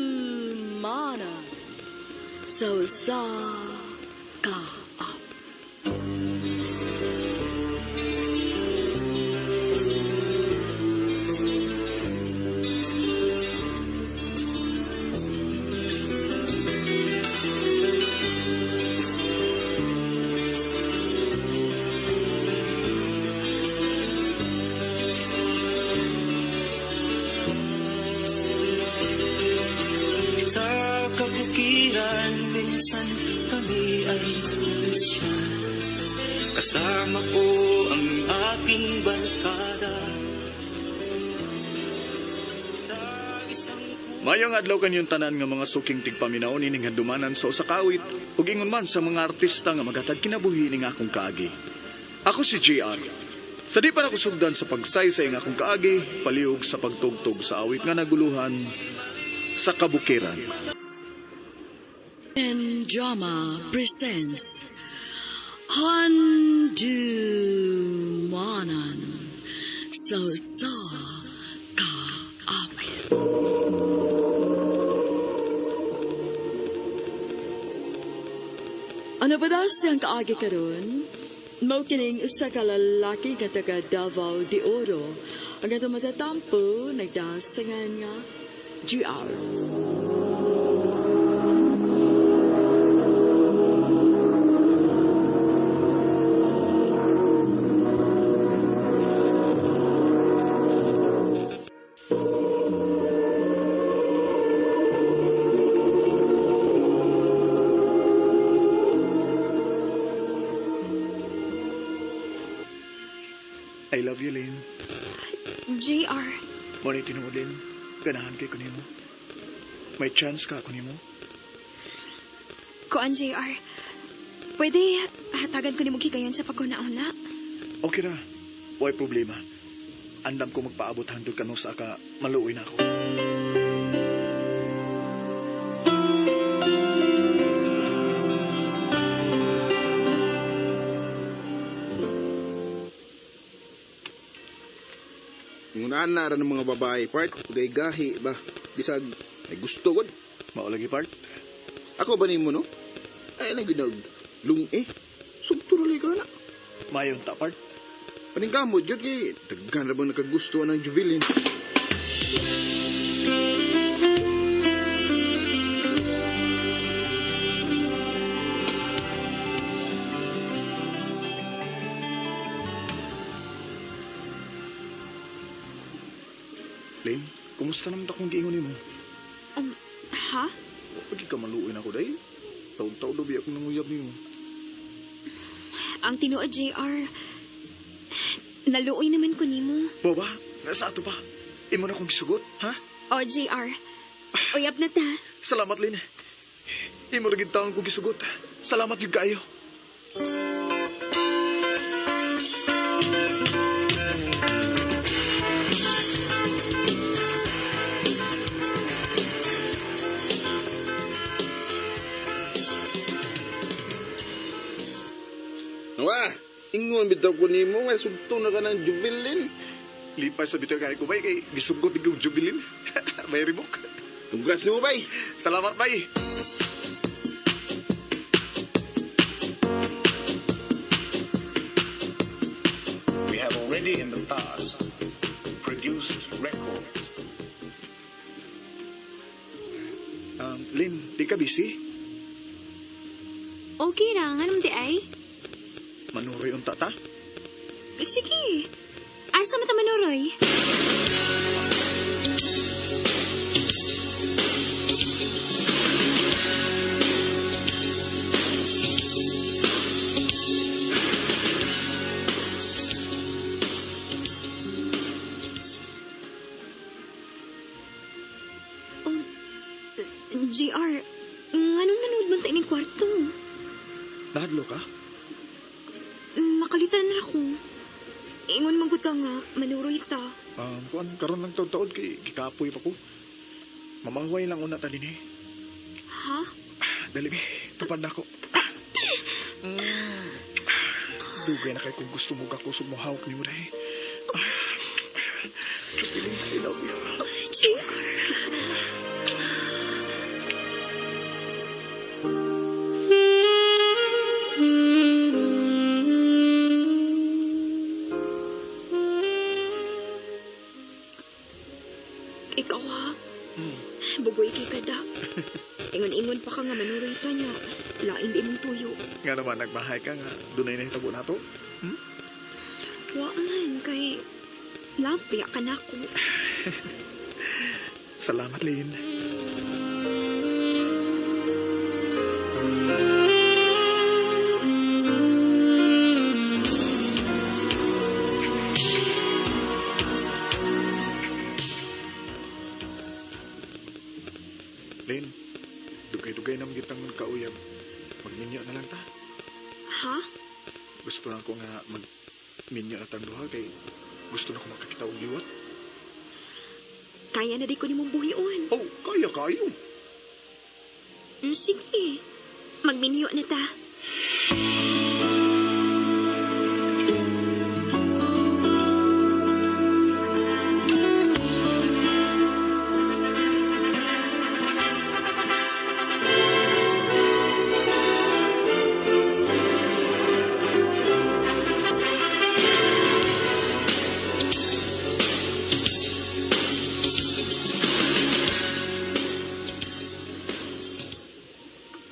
Handumanan sa usa ka awit. Sa kabukiran, minsan kami ay namasyal. Kasama ko ang aking barkada. Sa isang Mayong adlaw kanyong tanan nga mga suking tigpaminaw nining handumanan sa usa ka awit ug ingon man sa mga artista nga maghatag kinabuhi ning akong kaagi. Ako si JR. Sa di pa nako sugdan sa pagsaysay ng akong kaagi, palihog sa pagtugtog sa awit nga naguluhan sa kabukiran. And Drama presents Handumanan sa usa ka awit. Ano ba daw siyang kaagi karon? Mao kining usa ka lalaki nga taga Davao de Oro. Ang atong matatampo nagdasangan nga GR. I love you, Lynn. JR, Mo ni tinuod, Lynn. Ganahan kay ko nimo. May chance ka ako nimo. kuan JR. Pwede hatagan ko nimo higayon sa pagkuna-una. Okay ra. Way problema. Andam ko magpaabot hangtod kanu sa ka maluoy na ako. Ngunaan na ra ng mga babae, part. Gay gahi ba? Bisag, ay gusto god. Mao lagi part. Ako ba nimo no? Ay lang ginag lung eh. Sugturo ka na. Mayon ta part. Paningkamot jud kay daghan ra bang nakagusto ng Jubilin. Lynn, kumusta naman akong giingon nimo? Ha? Pagi ka maluoy na ako dahil. Taon-taon dobi akong nanguyab nimo. Ang tinuod JR, naluoy naman ko nimo. Baba, nasa ato pa. Imo na akong gisugot, ha? O JR, uyab na ta. Salamat, Lynn. Imo ra gid taon kong gisugot. Salamat gyud kaayo. Wa, ingon bitaw ko nimo nga sugto na ka ng Jubilin. Lipay sa bitaw kay ko bay kay gisugot ni kong jubilin. May ribok. Congrats nimo bay. Salamat bay. We have already in the past produced records. Lynn, di ka busy? Okay ra, nganong di ay? Manuroy unta ta? Sige. Asa man ta manuroy? Oh, JR, nganong nanood man ta ining kwarto? Nahadlo ka? Nakalitan ra ko. Ingon man gud ka nga, manuroy ta. Kuan karon lang taud-taud kay gikapoy pa ko. Mamahuway lang una ta dinhi. Ha? Dali be. Tupad na ako. Dugay na kay kung gusto mo kakusog mo hawak ni mo day. Chupiling, I love you. JR. Ikaw ha? Bugoy kay kada. Ingon-ingon pa ka nga manuroy ta niya. Lain di mong tuyo. Nga naman, nagmahay ka nga. Dunay na hitabo na to. Wa man, kay love biya ka na ko. Salamat, Lynn. Lynn, dugay-dugay naman kitang kauyab. Magminyo na lang ta. Ha? Gusto na ko nga magminyo na tang duha kay gusto na ko makakita og liwat. Kaya na di ko nimong buhion. Oh, kaya kayo. Sige. Magminyo na ta.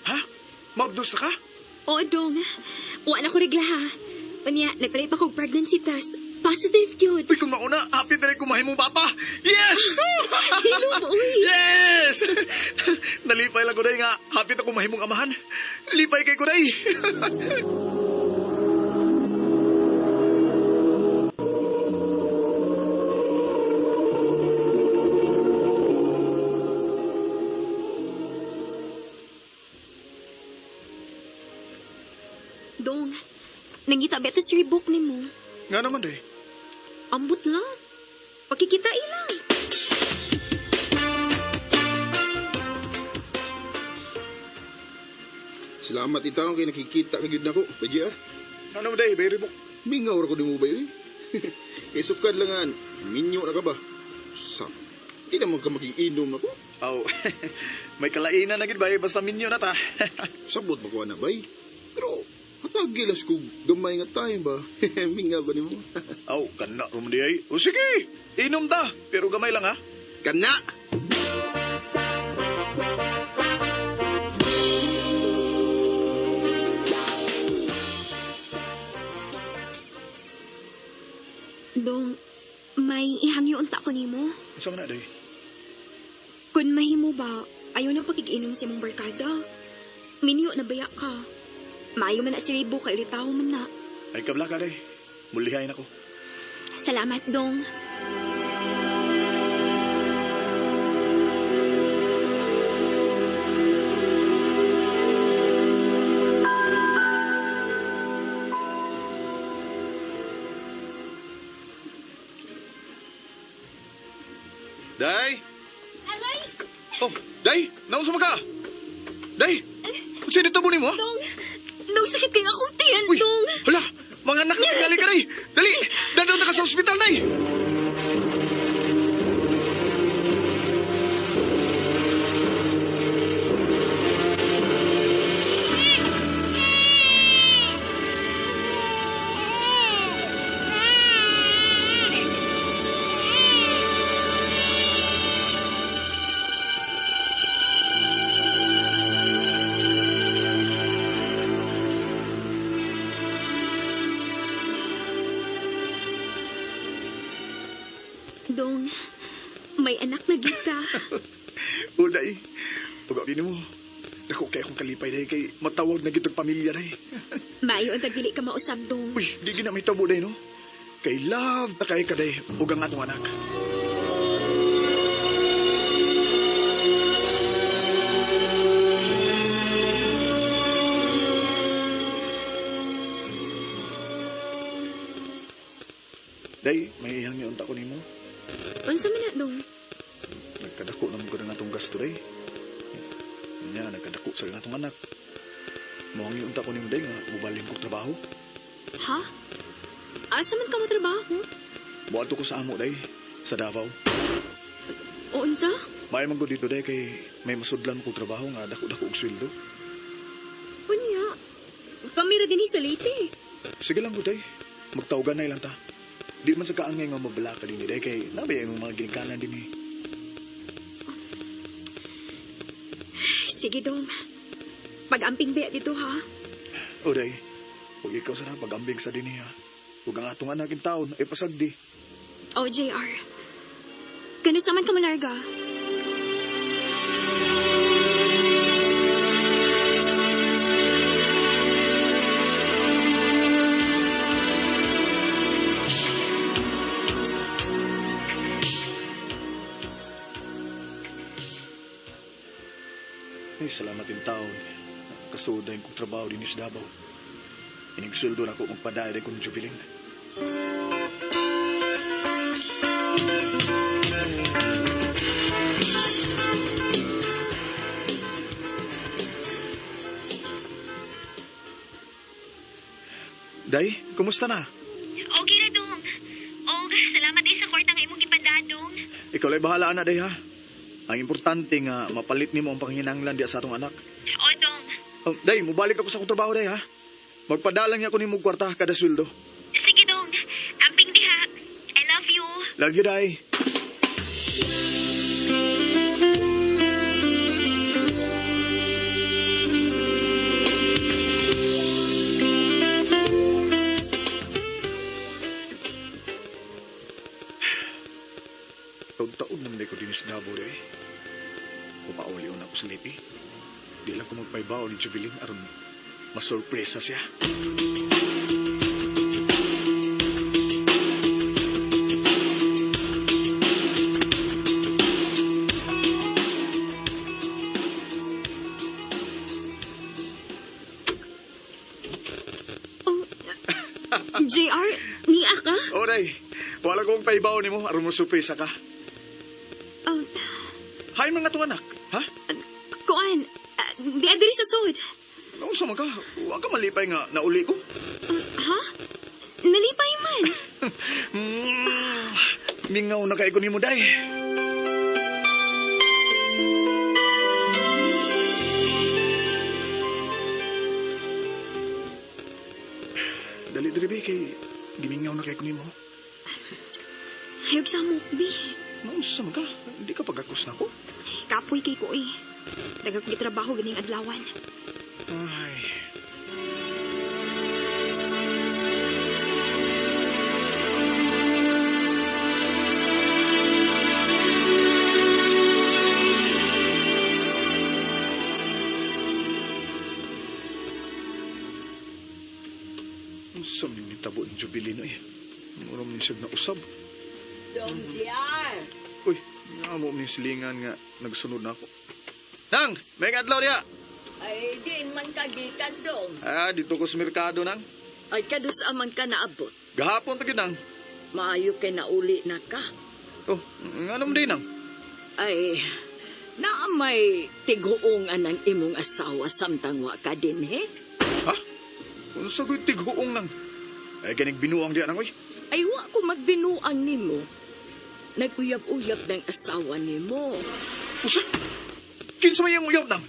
Ha? Maabdos na ka? Oo, dong. Wa na ko regla ha. Unya, nagpalit pa kog pregnancy test. Positive gyud. Uy, kung mauna, happy na rin kumahimong papa. Yes! Hello, uy. Yes! Nalipay lang ko day nga, happy na kumahimong amahan. Lipay kay ko day. Dong, nangita ba ito sa rebook ni mo? Nga naman day. Ambot lang. Pagkikita ilang. Salamat itaw kay nakikita ka gyud nako, ba JR? Ano mo day, very book. Mingaw ra ko nimo ba eh. Kay sukad lang an, minyo na ka ba? Sa. Di naman ka makiinom nako. Oh, may kalainan na gid ba, eh, basta minyo na ta. Sabot ba ko na bay? Pero hatagi lang kog gamay nga time ba. Mingaw ko nimo. Oh, kana rum di ay. O sige, inom ta, pero gamay lang ha. Kana. Dong, may ihangyo unta ko nimo. Unsa man na day? Kung mahimo ba, ayaw na pagkikinom sa imong barkada. Minyo na baya ka. Maayo man na si Rebo kay ulitaw man na. Ay kabla ka day. Mulihain ako. Salamat, Dong. Day! Aray! Oh, Day! Naunsa man ka? Day! Unsa nito mo nimo? Dong! Dong, sakit kay akong tiyan, Uy! Dong! Hala! Mga anak na tingali ka, Day! Dali! Dadon na ka sa ospital, Day! Dong, may anak na gid ka. O, Day. Pag-abi nimo. Dako kay akong kalipay, Day, kay matawag na gitong pamilya, Day. Maayo ang tagdili ka mausab, Dong. Uy, di gina may tabo, Day, no? Kay love na kay ka, Day, ug ang atong anak. Day, may ihang unta ko nimo. Unsa man na, Dong? Nagkadako na mo ko ng atong gasto, day. Nya, nagkadako sa atong anak. Muhang unta ko nimo day nga mubalhin kog trabaho. Ha? Asa man ka mo trabaho? Muadto ko sa amo day sa Davao. O unsa? May man ko dito day kay may masudlan ko trabaho nga dako-dako og sweldo. Unya. Kami ra dinhi sa Leyte. Sige lang ko day. Magtawgan na ilang ta. Di man sa kaangay nga mabala ka din day kay nabay imong mga ginikanan din eh. Sige dong. Pag-amping ba dito ha? O day, huwag ikaw sana pag-ambing sa dinhi ha. Huwag ang atong anak in taon ay pasagdi. O JR. Kano sa man ka malarga? Ay, salamat in taon. Kasuod na kong trabaho din sa Davao. Inig sweldo na ko magpadaya kong jubiling. Day, kumusta na? Okay ra dong. Og salamat din sa kwarta nga imong gipadadong. Ikaw lay bahala na, Day, ha? Ang importante nga mapalit nimo ang panghinanglan diya sa atong anak. O dong. Oh, day, mubalik ako sa akong trabaho, Day, ha? Magpadalang niya ko nimo og kwarta kada sweldo. Sige dong. Amping diha. I love you. Love you, Day. Taon-taon naman ko din sa Davao, Day. Papauli na ako sa Leyte. Di lang ko magpaybaw ni Jubilin aron masurpresa siya. Oh, JR, niya ka? O, Day. Wala ko magpaybaw nimo aron masurpresa ka. Oh, Hay mga itong anak, ha? kuan, di adiri sa sud. Ano sa ka? Huwag ka malipay nga nauli ko. Ha? Nalipay man. Mingaw na kay ko nimo, Day. Dali, dali, be, kay gimingaw na kay ko nimo. Hayog sa mo, bi. Nausa man ka? Hindi ka pagakos na ko. Kapoy kay ko eh. Daga kong gitrabaho ganing adlawan. Ay. Unsa man ni tabo ng Jubilee no eh. Mura man siya na usab. Dong JR! Uy, nga mo ni silingan nga nagsunod na ako. Nang, may adlaw diha. Ay, diin man ka gikan dong. Ah, dito ko sa merkado nang. Ay, kadus aman ka naabot. Gahapon pa gyud nang. Maayo kay nauli na ka. Oh, nga naman din nang. Ay, naamay tiguong anang imong asawa samtang wa ka din, he? Ha? Unsa ko'y tighuong nang? Ay, ganig binuang diyan nang, oy. Ay, wa ko magbinuang nimo. Naguyab-uyab ng asawa nimo. Usa? Kinsa may iyang uyab nang?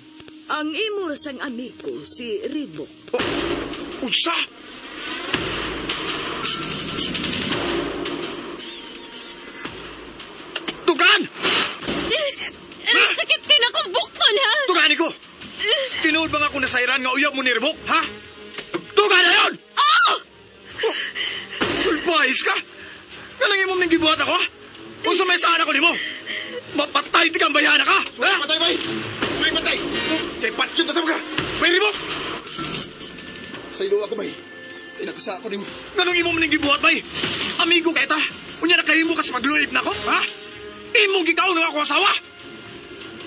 Ang imo ra sang amigo, si Ribo. Oh, unsa? Tugan! Sakit kay na kong bukton ha. Tugan ko! Tinuod ba nga kung nasairan nga uyab mo ni Ribok, ha? Tugan na yun! Oh! Sulpais ka! Ganang imong ning gibuhat ako, ha? Unsa may saan ako nimo? Mapatay ti kang bayana ka! Suway patay, bay! Suway patay! Kay patsyon ta sa mga! May Ribok! Sa ilo ako, bay. Tinakasa ako nimo. Ganong imo man gibuhat bay? Amigo kay ta. Unya nakahimo ka sa pagluib nako, ha? Imong gikaon nga ako asawa.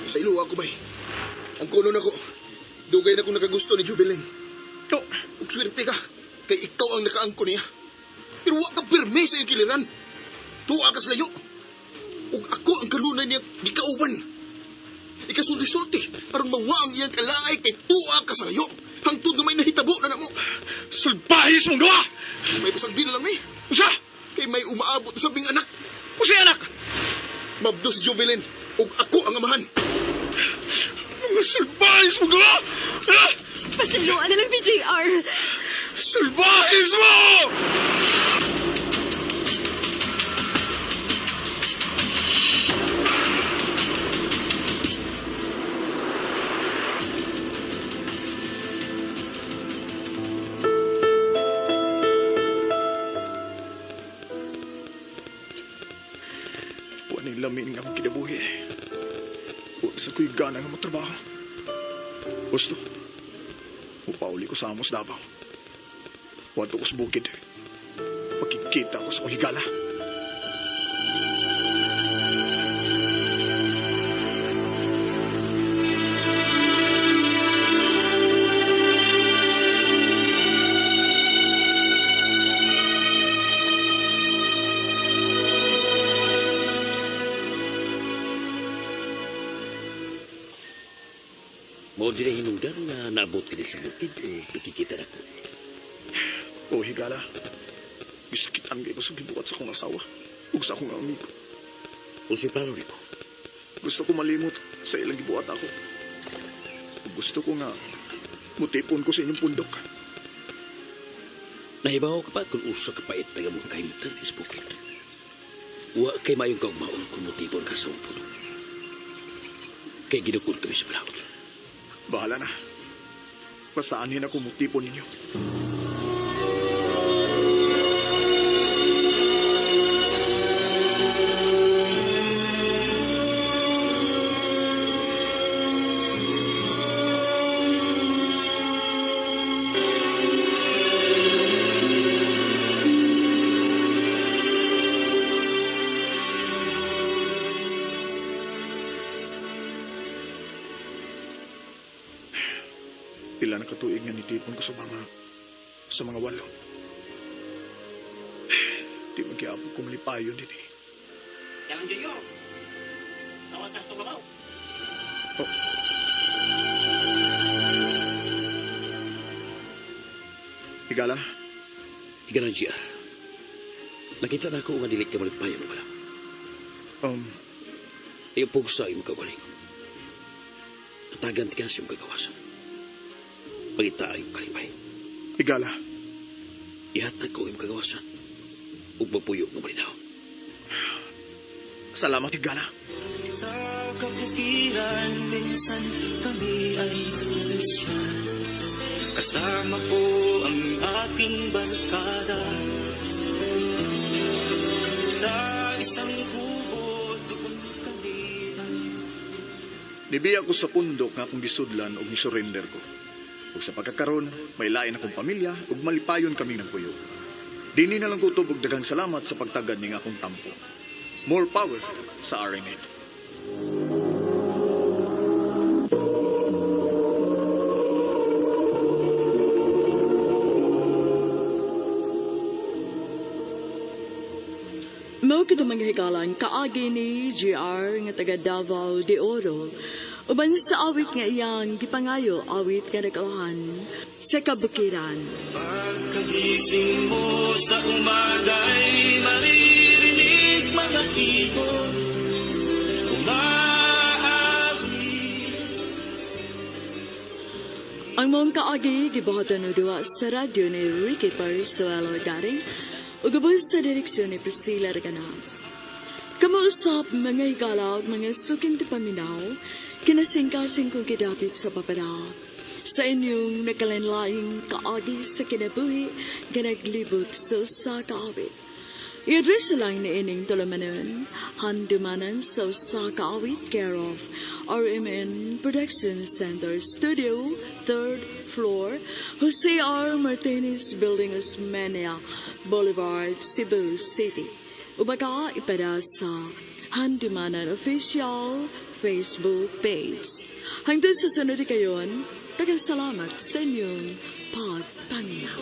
Sa ilo ako, bay. Ang kuno nako. Dugay na kong nakagusto ni Jubilin. No, Ug swerte ka, kay ikaw ang nakaangko niya. Pero wa ka pirmi sa iyong kiliran. Tuwa ka sa layo. Ug ako ang kanunay niya gikauban. Ikasulti-sulti aron mawa ang iyang kalaay kay tuwa ka sa layo. Hangtod na may Sulbahis mong duha! May pasagdi na lang ni. Usa! Kay may umaabot sa sabing anak. Usa anak! Mabdo si Jubilin. Ug ako ang amahan. Mga sulbahis mong duha! Ah! Pasayloan na lang ni JR. Sulbahis mo! Wa ning lamin nga akong kinabuhi. Wa sa ko'y gana nga motrabaho. Gusto, mupauli ko sa Amos Davao. Wadto ko sa bukid. Pakikita ko sa kong higala. Mao din ang hinungdan nga naabot kini sa bukid o nakikita na ko. O higala, gisakitan kay ko sa gibuhat sa akong asawa ug sa akong amigo. Unsay plano nimo? Gusto ko malimot sa ilang gibuhat ako. Ug gusto ko nga mutipon ko sa inyong pundok. Nahibaw ka pa kung usa ka pait na mong kahimtan sa bukid. Wa kay mayong kaugmaon kung mutipon ka sa pundok. Kay ginukod kami sa balaod. Bahala na. Basta anhin ako mutipon ninyo. Pila na katuig nga nitipon ko sa mga walo. Di magyapon ko malipayon din eh. Yalang Junior! Tawag ka sa tumabaw. Oh. Higala, Higala, GR. Nakita na ako nga dili ka malipayon wala. Iyo pugsa imong kagaling. Hatagan ka sa imong kagawasan. Pangita ang imong kalipay. Higala, Ihatag ko ang imong kagawasan. Ug magpuyo nga malinaw. Salamat, Higala. Sa kabukiran, minsan kami ay namisyal. Kasama ko ang aking barkada. Sa isang kubo, doon kami ay Nibiya ko sa pundok nga akong gisudlan og nisurrender ko. Ug sa pagkakaron, may lain akong pamilya ug malipayon kaming nagpuyo. Dini na lang kutob og daghang salamat sa pagtagad ning akong tampo. More power sa RMN. Mao kito mga higalan kaagi ni GR nga taga Davao de Oro. Uban sa awit nga iyang gipangayo, awit nga nag-alahan sa kabukiran. Pagkagising mo sa umaga'y maririnig mga ibon umaawit. Ang mong kaagi gibuhatan og duwa sa radyo ni Ricky Parizuelo Garing ug ubos sa direksyon ni Priscilla Reganas. Kamuusap mga higala ug mga suking paminaw, kinasingkasing kong gidapit sa papada. Sa inyong nakalanlaing kaagi sa kinabuhi, ganaglibot sa usa ka awit. I-address lang ni ining tulumanon, handumanan sa usa ka awit, care of RMN Production Center Studio, 3rd floor, Jose R. Martinez Building, Osmeña Boulevard, Cebu City. Ubaga ipada sa Handumanan Official Facebook page. Hangtod sa sunod kayon, tagang salamat sa inyong pagpaminaw.